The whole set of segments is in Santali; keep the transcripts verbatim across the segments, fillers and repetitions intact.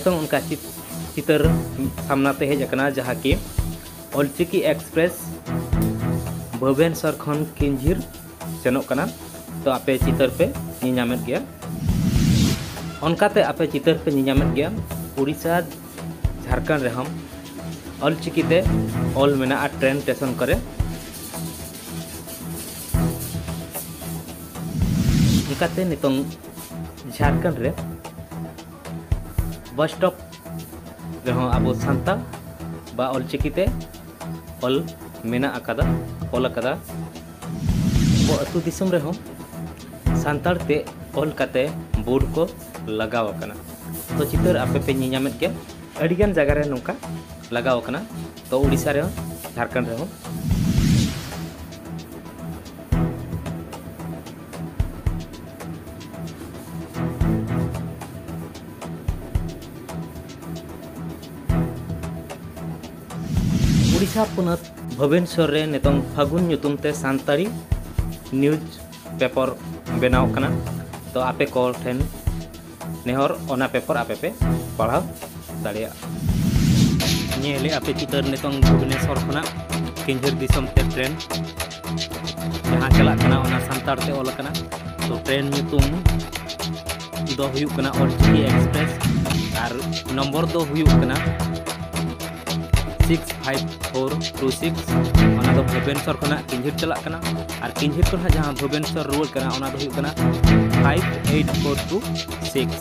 ᱱᱤᱛᱚᱝ ᱚᱱᱠᱟ ᱪᱤᱛ- ᱪᱤᱛᱟᱹᱨ ᱥᱟᱢᱱᱟ ᱛᱮ ᱦᱮᱡ ᱟᱠᱟᱱᱟ, ᱡᱟᱦᱟᱸ ᱠᱤ ᱚᱞᱪᱤᱠᱤ ᱮᱠᱥᱯᱨᱮᱥ ᱵᱷᱩᱵᱮᱱᱥᱚᱨ ᱠᱷᱚᱱ ᱠᱤᱧᱡᱷᱤᱨ ᱥᱮᱱᱚᱜ ᱠᱟᱱᱟ᱾ ᱛᱚ ᱟᱯᱮ ᱪᱤᱛᱟᱹᱨ ᱯᱮ ᱧᱮᱧᱟᱢᱮᱫ ᱜᱮᱭᱟ᱾ ᱚᱱᱠᱟᱛᱮ ᱟᱯᱮ ᱪᱤᱛᱟᱹᱨ ᱯᱮ ᱧᱮᱧᱟᱢᱮᱫ ᱜᱮᱭᱟ, ᱩᱲᱤᱥᱥᱟ ᱡᱷᱟᱲᱠᱷᱚᱸᱰ ᱨᱮᱦᱚᱸ ᱚᱞᱪᱤᱠᱤ ᱛᱮ ᱚᱞ ᱢᱮᱱᱟᱜᱼᱟ ᱴᱨᱮᱱ ᱥᱴᱮᱥᱚᱱ ᱠᱚᱨᱮ᱾ ᱚᱱᱠᱟᱛᱮ ᱱᱤᱛᱚᱝ ᱡᱷᱟᱲᱠᱷᱚᱸᱰ ᱨᱮ ᱵᱟᱥ ᱥᱴᱚᱯ ᱨᱮᱦᱚᱸ ᱟᱵᱚ ᱥᱟᱱᱛᱟᱲ ᱵᱟ ᱚᱞᱪᱤᱠᱤ ᱛᱮ ᱚᱞ ᱢᱮᱱᱟᱜ ᱟᱠᱟᱫᱟ, ᱚᱞ ᱟᱠᱟᱫᱟ᱾ ᱟᱵᱚ ᱟᱹᱛᱩ ᱫᱤᱥᱚᱢ ᱨᱮᱦᱚᱸ ᱥᱟᱱᱛᱟᱲ ᱛᱮ ᱚᱞ ᱠᱟᱛᱮ ᱵᱳᱨᱰ ᱠᱚ ᱞᱟᱜᱟᱣ ᱟᱠᱟᱱᱟ᱾ ᱛᱚ ᱪᱤᱛᱟᱹᱨ ᱟᱯᱮ ᱯᱮ ᱧᱮᱧᱟᱢᱮᱫ ᱜᱮᱭᱟ, ᱟᱹᱰᱤᱜᱟᱱ ᱡᱟᱭᱜᱟ ᱨᱮ ᱱᱚᱝᱠᱟ ᱞᱟᱜᱟᱣ ᱟᱠᱟᱱᱟ᱾ ᱛᱚ ᱩᱲᱤᱥᱥᱟ ᱨᱮᱦᱚᱸ, ᱡᱷᱟᱲᱠᱷᱚᱸᱰ ᱨᱮᱦᱚᱸ᱾ ᱩᱲᱤᱥᱥᱟ ᱯᱚᱱᱚᱛ ᱵᱷᱩᱵᱚᱱᱮᱥᱚᱨ ᱨᱮ ᱱᱤᱛᱚᱝ ᱯᱷᱟᱹᱜᱩᱱ ᱧᱩᱛᱩᱢ ᱛᱮ ᱥᱟᱱᱛᱟᱲᱤ ᱱᱤᱭᱩᱡᱽ ᱯᱮᱯᱟᱨ ᱵᱮᱱᱟᱣ ᱠᱟᱱᱟ᱾ ᱛᱚ ᱟᱯᱮ ᱠᱚ ᱴᱷᱮᱱ ᱱᱮᱦᱚᱨ, ᱚᱱᱟ ᱯᱮᱯᱟᱨ ᱟᱯᱮ ᱯᱮ ᱯᱟᱲᱦᱟᱣ ᱫᱟᱲᱮᱭᱟᱜᱼᱟ᱾ ᱧᱮᱞᱮᱫ ᱟᱯᱮ ᱪᱤᱛᱟᱹᱨ ᱱᱤᱛᱚᱝ ᱵᱷᱩᱵᱚᱱᱮᱥᱚᱨ ᱠᱷᱚᱱᱟᱜ ᱠᱤᱧᱡᱷᱤᱨ ᱫᱤᱥᱚᱢ ᱛᱮ ᱴᱨᱮᱱ ᱡᱟᱦᱟᱸ ᱪᱟᱞᱟᱜ ᱠᱟᱱᱟ, ᱚᱱᱟ ᱥᱟᱱᱛᱟᱲ ᱛᱮ ᱚᱞ ᱟᱠᱟᱱᱟ᱾ ᱛᱚ ᱴᱨᱮᱱ ᱧᱩᱛᱩᱢ ᱫᱚ ᱦᱩᱭᱩᱜ ᱠᱟᱱᱟ ᱚᱞᱪᱤᱠᱤ ᱮᱠᱥᱯᱨᱮᱥ ᱟᱨ ᱱᱚᱢᱵᱚᱨ ᱫᱚ ᱦᱩᱭᱩᱜ ᱠᱟᱱᱟ six five four two six. ᱚᱱᱟ ᱫᱚ ᱵᱷᱩᱵᱚᱱᱮᱥᱚᱨ ᱠᱷᱚᱱᱟᱜ ᱠᱤᱧᱡᱷᱤᱨ ᱪᱟᱞᱟᱜ ᱠᱟᱱᱟ ᱟᱨ ᱠᱤᱧᱡᱷᱤᱨ ᱠᱷᱚᱱᱟᱜ ᱡᱟᱦᱟᱸ ᱵᱷᱩᱵᱚᱱᱮᱥᱚᱨ ᱨᱩᱣᱟᱹᱲ ᱠᱟᱱᱟ, ᱚᱱᱟ ᱫᱚ ᱦᱩᱭᱩᱜ ᱠᱟᱱᱟ five eight four two six.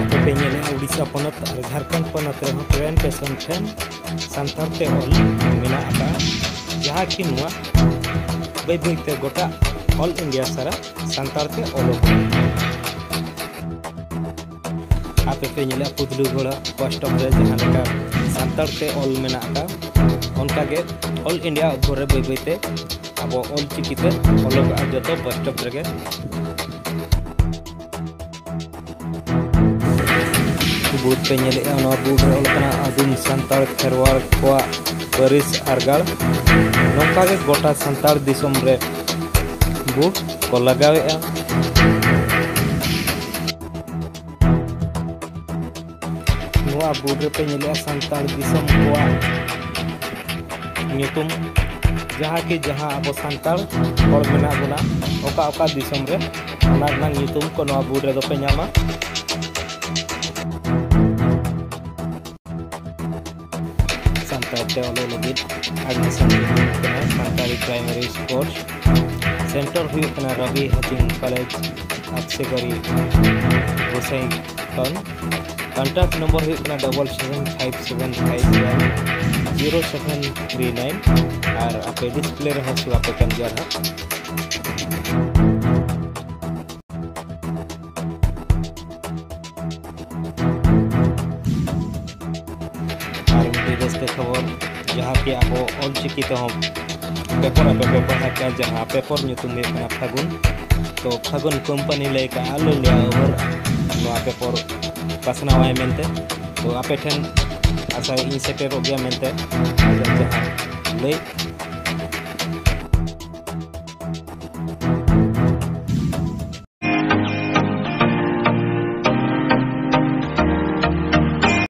ᱟᱯᱮ ᱯᱮ ᱧᱮᱞᱮᱫᱼᱟ, ᱩᱲᱤᱥᱥᱟ ᱯᱚᱱᱚᱛ ᱟᱨ ᱡᱷᱟᱲᱠᱷᱚᱸᱰ ᱯᱚᱱᱚᱛ ᱨᱮᱦᱚᱸ ᱴᱨᱮᱱ ᱥᱴᱮᱥᱚᱱ ᱴᱷᱮᱱ ᱥᱟᱱᱛᱟᱲ ᱛᱮ ᱚᱞ ᱢᱮᱱᱟᱜ ᱟᱠᱟᱫᱼᱟ, ᱡᱟᱦᱟᱸ ᱠᱤ ᱱᱚᱣᱟ ᱵᱟᱹᱭ ᱵᱟᱹᱭ ᱛᱮ ᱜᱚᱴᱟ ᱚᱞ ᱤᱱᱰᱤᱭᱟ ᱥᱟᱨᱟ ᱥᱟᱱᱛᱟᱲ ᱛᱮ ᱚᱞᱚᱜᱚᱜᱼᱟ᱾ ᱟᱯᱮ ᱯᱮ ᱧᱮᱞᱮᱫᱼᱟ, ᱯᱩᱫᱞᱩ ᱜᱷᱚᱲᱟ ᱵᱟᱥ ᱥᱴᱚᱯ ᱨᱮ ᱡᱟᱦᱟᱸ ᱞᱮᱠᱟ ᱥᱟᱱᱛᱟᱲ ᱛᱮ ᱚᱞ ᱢᱮᱱᱟᱜ ᱟᱠᱟᱫ, ᱚᱱᱠᱟ ᱜᱮ ᱚᱞ ᱤᱱᱰᱤᱭᱟ ᱩᱛᱵᱷᱚᱨ ᱨᱮ ᱵᱟᱹᱭ ᱵᱟᱹᱭ ᱛᱮ ᱟᱵᱚ ᱚᱞ ᱪᱤᱠᱤ ᱛᱮ ᱚᱞᱚᱜᱚᱜᱼᱟ ᱡᱚᱛᱚ ᱵᱟᱥ ᱥᱴᱚᱯ ᱨᱮᱜᱮ᱾ ᱵᱳᱨᱰ ᱯᱮ ᱧᱮᱞᱮᱫᱼᱟ, ᱱᱚᱣᱟ ᱵᱳᱨᱰ ᱨᱮ ᱚᱞ ᱟᱠᱟᱱᱟ ᱟᱹᱫᱤᱢ ᱥᱟᱱᱛᱟᱲ ᱠᱷᱮᱨᱣᱟᱲ ᱠᱚᱣᱟᱜ ᱯᱟᱹᱨᱤᱥ ᱟᱨ ᱜᱟᱲ᱾ ᱱᱚᱝᱠᱟ ᱜᱮ ᱜᱚᱴᱟ ᱥᱟᱱᱛᱟᱲ ᱫᱤᱥᱚᱢ ᱨᱮ ᱵᱳᱨᱰ ᱠᱚ ᱞᱟᱜᱟᱣᱮᱫᱼᱟ᱾ ᱵᱳᱨᱰ ᱨᱮᱯᱮ ᱧᱮᱞᱮᱜᱼᱟ ᱥᱟᱱᱛᱟᱲ ᱫᱤᱥᱚᱢ ᱠᱚᱣᱟᱜ ᱧᱩᱛᱩᱢ, ᱡᱟᱦᱟᱸ ᱠᱤ ᱡᱟᱦᱟᱸ ᱟᱵᱚ ᱥᱟᱱᱛᱟᱲ ᱦᱚᱲ ᱢᱮᱱᱟᱜ ᱵᱚᱱᱟ ᱚᱠᱟ ᱚᱠᱟ ᱫᱤᱥᱚᱢ ᱨᱮ, ᱚᱱᱟ ᱨᱮᱱᱟᱜ ᱧᱩᱛᱩᱢ ᱠᱚ ᱱᱚᱣᱟ ᱵᱳᱨᱰ ᱨᱮᱫᱚ ᱯᱮ ᱧᱟᱢᱟ᱾ ᱥᱟᱱᱛᱟᱲ ᱛᱮ ᱚᱞᱚᱜ ᱞᱟᱹᱜᱤᱫ admission ᱦᱩᱭᱩᱜ ᱠᱟᱱᱟ ᱥᱟᱱᱛᱟᱲᱤ primary sports᱾ Center ᱦᱩᱭᱩᱜ ᱠᱟᱱᱟ ᱨᱚᱵᱤ ᱦᱟᱹᱴᱤᱧ ᱠᱚᱞᱮᱡᱽ, ᱟᱠᱥᱮᱜᱟᱨᱤ, ᱜᱳᱥᱟᱹᱭ ᱴᱟᱣᱩᱱ᱾ Contact number ᱦᱩᱭᱩᱜ ᱠᱟᱱᱟ double seven five seven five one zero seven three nine᱾ ᱟᱨ ᱟᱯᱮ display ᱨᱮᱦᱚᱸ ᱥᱩᱨ ᱟᱯᱮ ᱠᱟᱱ ᱜᱮᱭᱟ ᱱᱟᱦᱟᱜ᱾ ᱟᱨ ᱢᱤᱫᱴᱤᱡ ᱨᱟᱹᱥᱠᱟᱹ ᱠᱷᱚᱵᱚᱨ, ᱡᱟᱦᱟᱸ ᱠᱤ ᱟᱵᱚ ᱚᱞᱪᱤᱠᱤ ᱛᱮᱦᱚᱸ ᱯᱮᱯᱚᱨ ᱟᱯᱮ ᱯᱮ ᱯᱟᱲᱦᱟᱣ ᱠᱟᱱ, ᱡᱟᱦᱟᱸ ᱯᱮᱯᱚᱨ ᱧᱩᱛᱩᱢ ᱦᱩᱭᱩᱜ ᱠᱟᱱᱟ ᱯᱷᱟᱹᱜᱩᱱ᱾ ᱛᱚ ᱯᱷᱟᱹᱜᱩᱱ ᱠᱳᱢᱯᱟᱱᱤ ᱞᱟᱹᱭ ᱠᱟᱜᱼᱟ, ᱟᱞᱚ ᱞᱟᱹᱭᱟ ᱳᱦᱚᱨ ᱱᱚᱣᱟ ᱯᱮᱯᱚᱨ ᱯᱟᱥᱱᱟᱣᱟᱭ ᱢᱮᱱᱛᱮ᱾ ᱛᱚ ᱟᱯᱮ ᱴᱷᱮᱱ ᱟᱥᱟ ᱤᱧ ᱥᱮᱴᱮᱨᱚᱜ ᱜᱮᱭᱟ ᱢᱮᱱᱛᱮ ᱟᱡᱟᱜ ᱡᱟᱦᱟᱸ ᱞᱟᱹᱭ᱾